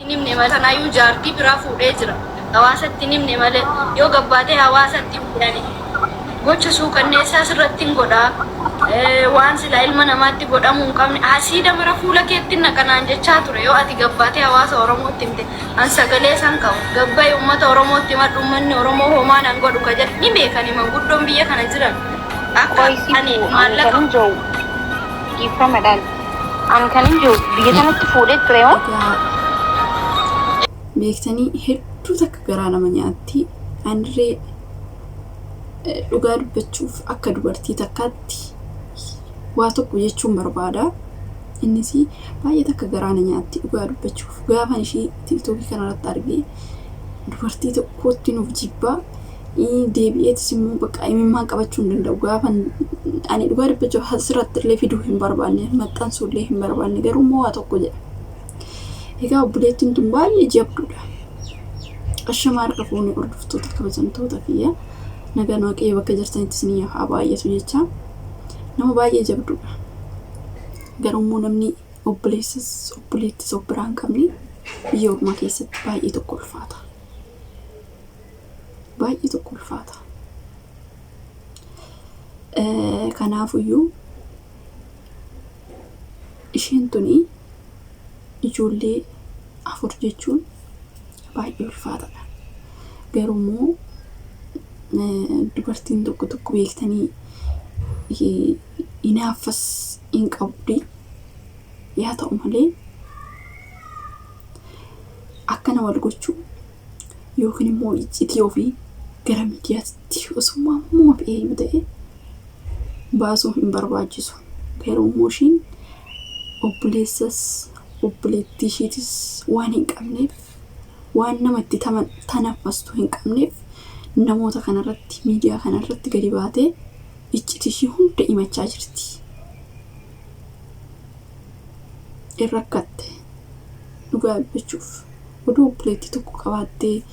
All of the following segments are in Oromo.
Hin himne malee tanaayyuu jaartii biraa fuudhee jira. Hawaasatti hin himne malee yoo gabbaatee hawaasatti himte ani gocha suukanneessaa sirrattin godha. Waan silaa ilma namaatti godhamuu hin qabne asiida mara fuula keettin naqa naan jechaa ture yoo ati gabbaatee hawaasa Oromootti himte an sagalee san qabu gabba'i ummata Oromootti himadhu ummanni Oromoo homaa nan godhu ka jedhe ni beekani manguddoon biyya kana jiran akka Qoy ani sifu ani maallaqa kanin je'u dhiifama dhaal An kanin je'u biyya tanatti fuudhee ture moo? Egaa beektanii hedduu takka garaa nama nyaatti. Anirree dhugaa dubbachuuf akka dubartii takkaatti waa tokko jechuun barbaada. Innis baay'ee takka garaa na nyaatti dhugaa dubbachuuf. Gaafan ishii tiiktookii kanarratti arge dubartii tokkotti nuuf jibbaa. Deebi'eetis immoo bakka imimmaan qabachuu hin danda'u. Gaafan ani dhugaa dubbachuuf asirratti illee fiduu hin barbaanne maxxansuu illee hin barbaanne garuu immoo waa tokko jedha. Egaa obboleettiin tun baay'ee jabduudha. Ashamaa harka fuunee hordoftoota kabajamtoota kiyya nagaan waaqayyo bakka jirtanitti isin haa baay'atu jecha nama baay'ee jabduudha. Garuu immoo namni obboleessas obboleettis of biraa hin qabne biyya ormaa keessatti baay'ee tokko ulfaata. Baay'ee tokko ulfaata. Kanaafuyyuu isheen tuni ijoollee 4 jechuun baay'ee ulfaataadha. Garuu immoo dubartiin tokko tokko beektanii hinaaffas hin qabdi. Yaa ta'u malee akkana wal gochuu yookiin immoo iccitii ofii gara miidiyaatti osuma ammuma fe'eeyyuu ta'e baasuu hin barbaachisu. Garuu immoo ishiin obboleessas obboleettii ishiitis waan hin qabneef waan nama itti tanaffastu hin qabneef namoota kanarratti miidiyaa kanarratti gadi baatee iccitii ishii hunda himachaa jirti. In rakkatte dhugaa dubbachuuf. Odoo obboleettii tokko qabaattee,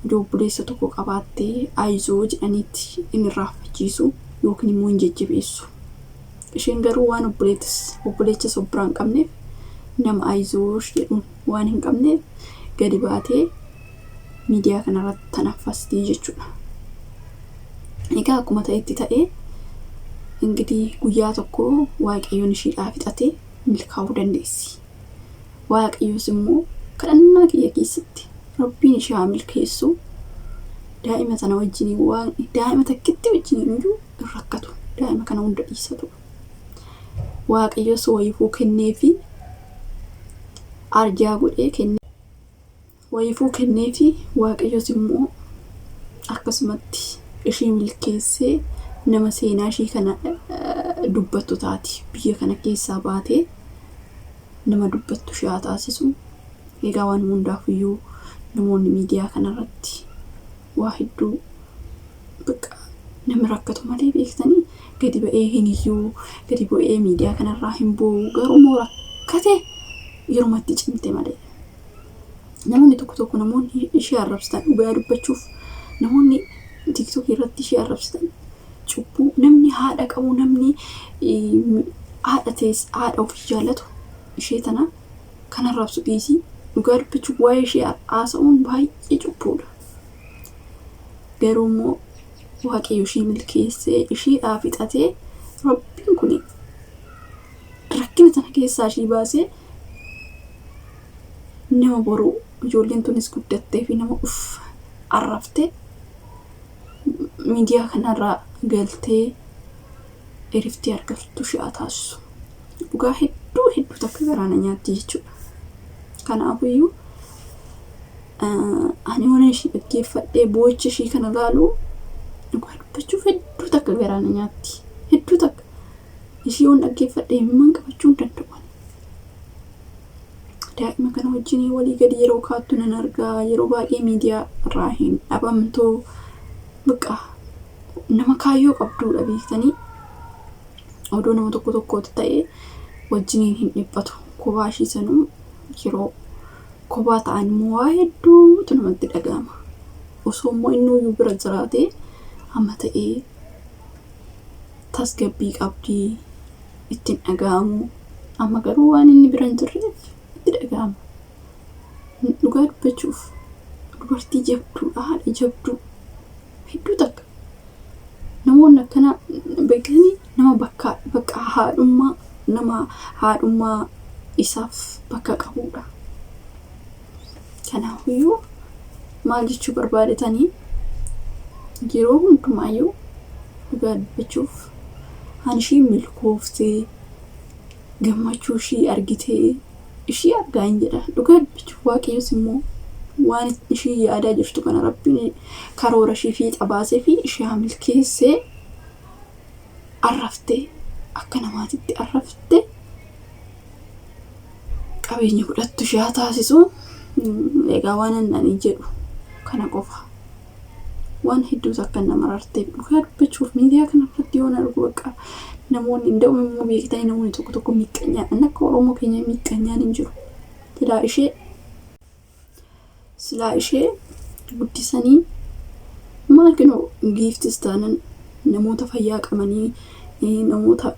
odoo obboleessa tokko qabaattee ayizoo jedhaniitti hin irraanfachiisu yookiin immoo hin jajjabeessu. Isheen garuu waan obboleettis obboleechas of biraa hin qabneef nama ayizoosh jedhuun waan hin qabneef gadi baatee miidiyaa kanarratti tanaffasti jechuudha. Egaa akkuma ta'etti ta'ee ingidihi guyyaa tokko Waaqayyoon ishiidhaa fixatee milkaa'uu dandeessi. Waaqayyos immoo kadhannaa kiyya keessatti Rabbiin ishee haa milkeessu daa'ima tana wajjiniin waaqni daa'ima takkitti wajjiniin iyyuu hin rakkatu daa'ima kana hunda dhiisatu. Waaqayyos wayifuu kenneefi arjaa godhee kenne. Wayifuu kenneefi Waaqayyos immoo akkasumatti ishii milkeessee nama seenaa ishii kana dubbattu taati. Biyya kana keessaa baatee nama dubbattu ishee haa taasisu. Egaa waan hundaafuyyuu namoonni miidiyaa kanarratti waa hedduu bakka namni rakkatu malee beektanii gadi ba'ee hin iyyuu gadi bu'ee miidiyaa kanarraa hin boo'u garuu immoo rakkate yerumatti cimte malee. Namoonni tokko tokko namoonni ishee arrabsitan dhugaa dubbachuuf namoonni tiktok irratti ishee arrabsitan cubbuu namni haadha qabu namni haadha tees haadha ofii jaallatu ishee tana kan arrabsu dhiisii dhugaa dubbachuuf waa'ee ishee haasa'uun baay'ee cubbuudha. Garuu immoo waaqayyo ishee milkeessee isheedhaa fixatee rabbiin kun rakkina tana keessaa ishii baasee nama boru ijoolleen tunis guddattee fi nama uf arraftee miidiyaa kanarraa galtee eriftii argattu ishee haa taasisu. Dhugaa hedduu hedduu takka garaa na nyaatti jechuudha. Kanaafuyyuu ani waan ishii dhaggeeffadhee boo'icha ishii kana laalu dhugaa dubbachuuf hedduu takka garaa na nyaatti. Hedduu takka ishii yoon dhaggeeffadhe imimmaan qabachuu hin danda'u. Daa'ima kana wajjin walii gadi yeroo kaattu nan argaa yeroo baay'ee miidiyaa irraa hin dhabamtu. Bakka nama kaayyoo qabduudha beektanii odoo nama tokko tokkooti ta'ee wajjiniin hin dhiphatu. Kophaa ishii sanuu yeroo kophaa ta'an immoo waa hedduutu namatti dhaga'ama. Osoo immoo innuyyuu bira jiraatee amma ta'ee tasgabbii qabdi itti hin dhaga'amu. Amma garuu waan inni bira hin jirreef itti dhaga'ama. Dhugaa dubbachuuf dubartii jabduudha, haadha jabduu hedduu takka. Namoonni akkana beektanii nama bakka bakka haadhummaa nama haadhummaa isaaf bakka qabudha. Kanaafiyyuu maal jechuu barbaadetanii yeroo hundumaayyuu dhugaa dubbachuuf han ishii milkooftee gammachuu ishii argitee ishii argaa hin jedha. Dhugaa dubbachuuf Waaqayyos immoo waan ishii yaadaa jirtu kana Rabbiin karoora ishii fiixa baasee fi ishii haa milkeessee arraftee akka namaatitti arraftee qabeenya godhattu ishee haa taasisu. Egaa waan ani jedhu kana qofa. Waan hedduutu akka nama mararteef dhugaa dubbachuuf miidiyaa kana irratti yoon argu bakka namoonni hin da'u immoo beektanii namoonni tokko tokko miqqanyaan akka Oromoo keenya miqqanyaan hin jiru. Silaa ishee silaa ishee guddisanii maal kennu giiftis taanan namoota fayyaa qabanii namoota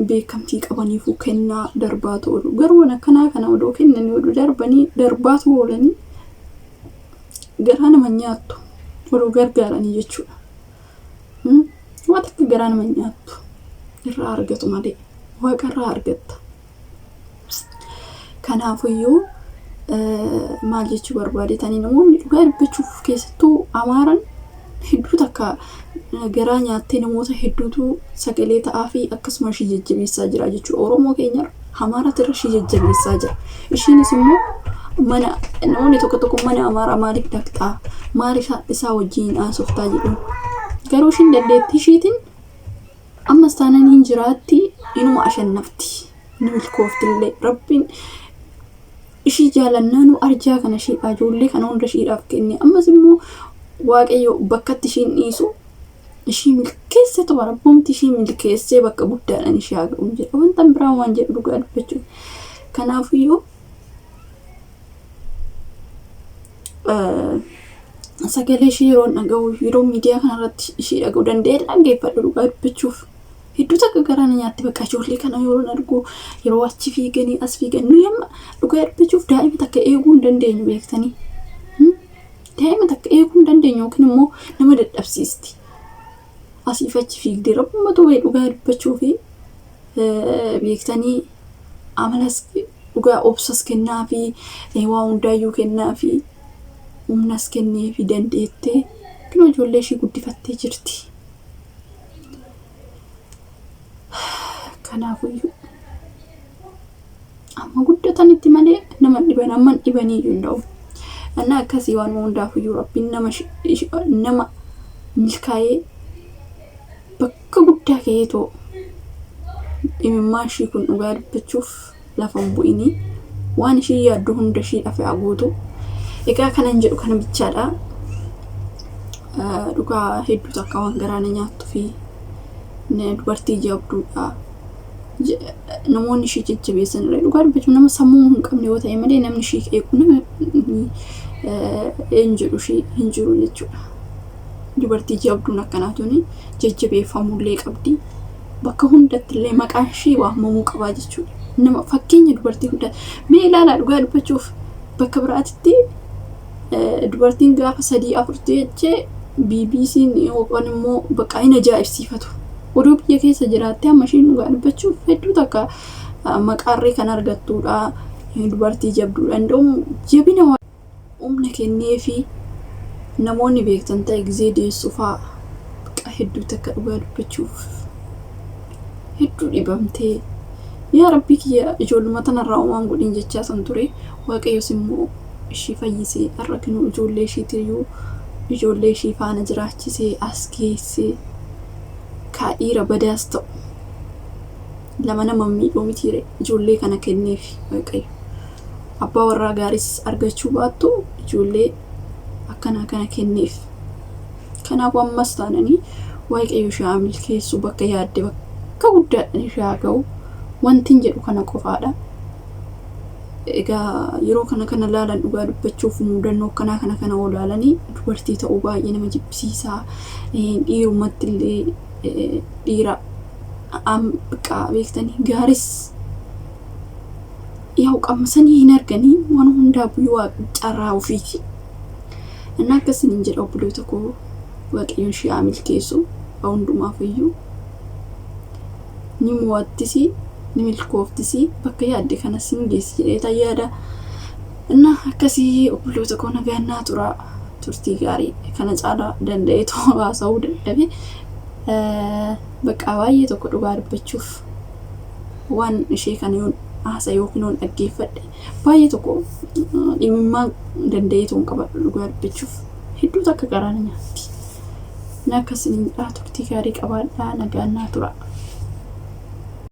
beekamtii qabaniifuu kennaa darbaatu oolu. Garuu waan akkanaa kana odoo kennanii odoo darbanii darbaatu oolanii garaa nama nyaattu odoo gargaaranii jechuudha. Waan takka garaa nama nyaattu irraa argatu malee waaqa irraa argatta. Kanaafuyyuu maal jechuu barbaadetanii namoonni dhugaa dubbachuuf keessattuu Amaaran hedduu takka garaa nyaattee namoota hedduutu sagalee ta'aa fi akkasuma ishii jajjabeessaa jira jechuudha. Oromoo keenya Amaaratu irra ishii jajjabeessaa jira. Ishiinis immoo mana namoonni tokko tokko mana Amaaraa maaliif dhaqxaa maaliif isaa wajjin haasoftaa jedhu. Garuu ishiin dandeettii ishiitiin ammas taanaan hin jiraatti, inuma ashannafti, ni milkooftillee. Rabbiin ishii jaalannaanuu arjaa kana ishiidha ijoollee kana hunda ishiidhaaf kenne. Ammas immoo Waaqayyo bakkatti ishiin dhiisu ishii milkeesse toba rabbumti ishii milkeessee bakka guddaadhaan ishii haa ga'u jedha. Wanta biraa waan jedhu dhugaa dubbachuuf. Kanaafiyyuu sagalee ishii yeroo dhaga'u yeroo miidiyaa kanarratti ishii dhaga'u danda'ee dhaggeeffadhu dhugaa dubbachuuf. Hedduu takka garaa na nyaatti bakka ijoollee kana yeroo argu yeroo achi fiiganii as fiigan nuyi amma dhugaa dubbachuuf daa'ima takka eeguu hin dandeenyu beektanii. Daa'ima takka eeguu hin dandeenyu yookiin immoo nama dadhabsiisti. Asiif achi fiigdee rabbumatu wayii dhugaa dubbachuu fi beektanii amalas dhugaa obsas kennaa fi waa hundaayyuu kennaa fi humnas kennee fi dandeettee kunoo ijoollee ishii guddifattee jirti. Kanaafuyyuu amma guddatanitti malee nama dhiban amma dhibanii iyyuu hin ta'u. Annaa akkasii waan hundaafuyyuu Rabbiin nama nama milkaa'ee bakka guddaa ga'ee too imimmaan ishii kun dhugaa dubbachuuf lafa hin bu'inii waan ishii yaaddu hunda ishii dhafe haa guutu. Egaa kanan jedhu kana bichaadha. Dhugaa hedduu takka waan garaa na nyaattu fi dubartii jabduudha. Namoonni ishii jajjabeessan illee dhugaa dubbachuuf nama sammuu hin qabne yoo ta'e malee namni ishii qeequ nama hin jedhu ishii hin jiru jechuudha. Dubartii jabduun akkanaa tuni jajjabeeffamullee qabdi. Bakka hundatti illee maqaan ishii waamamuu qabaa jechuudha. Nama fakkeenya dubartii hunda mee ilaalaa dhugaa dubbachuuf bakka biraatitti dubartiin gaafa sadii afur jechee BBC'n yookaan immoo bakka hin ajaa'ibsiifatu. Oduu biyya keessa jiraattee amma ishiin dhugaa dubbachuuf hedduu takka maqaarree kan argattudha. Dubartii jabduudha. Inda'uun jabina humna kenneefi namoonni beektan ta'e gizee deessu fa'aa bakka hedduu takka dhugaa dubbachuuf hedduu dhibamtee yaa rabbii kiyya ijoolluma tanarraa waan godhin jechaa san ture. Waaqayyos immoo ishii fayyisee har'a kinuu ijoollee ishiitiyyuu ijoollee ishii faana jiraachisee as geessee kaa dhiira badaas ta'u lama nama miidhuu mitiire ijoollee kana kenneef Waaqayyo. Abbaa warraa gaariis argachuu baattu ijoollee akkanaa kana kenneef. Kanaafuu ammas taananii Waaqayyo ishee haa milkeessu bakka yaadde bakka guddaadhaan ishee haa ga'u. Wantin jedhu kana qofaadha. Egaa yeroo kana kana laalan dhugaa dubbachuuf mudannoo akkanaa kana kana oo laalanii dubartii ta'uu baay'ee nama jibbisiisa. Dhiirumatti illee dhiira beektanii gaaris Yaa'u qammasanii hin arganii waan hundaa buyyuu carraa ofiiti. Inni akkasiniin jedha obboloota koo waaqayyoon ishee haa milkeessu hundumaaf iyyuu. Ni mo'attisi ni milkooftisi bakka yaadde kanas hin geessi jedhee yaada. Inna akkasii obboloota koo nagaan naa tura turtii gaarii kana caalaa danda'eetu haasa'uu dadhabe. Bakka baay'ee tokko dhugaa dubbachuuf waan ishee kana yoon haasa yookiin yoon dhaggeeffadhe baay'ee tokko dhimimmaa danda'eetu hin qabadhu dhugaa dubbachuuf hedduu takka garaa na nyaatti. Na akkasiniin turtii gaarii qabaadhaa nagaan naa tura.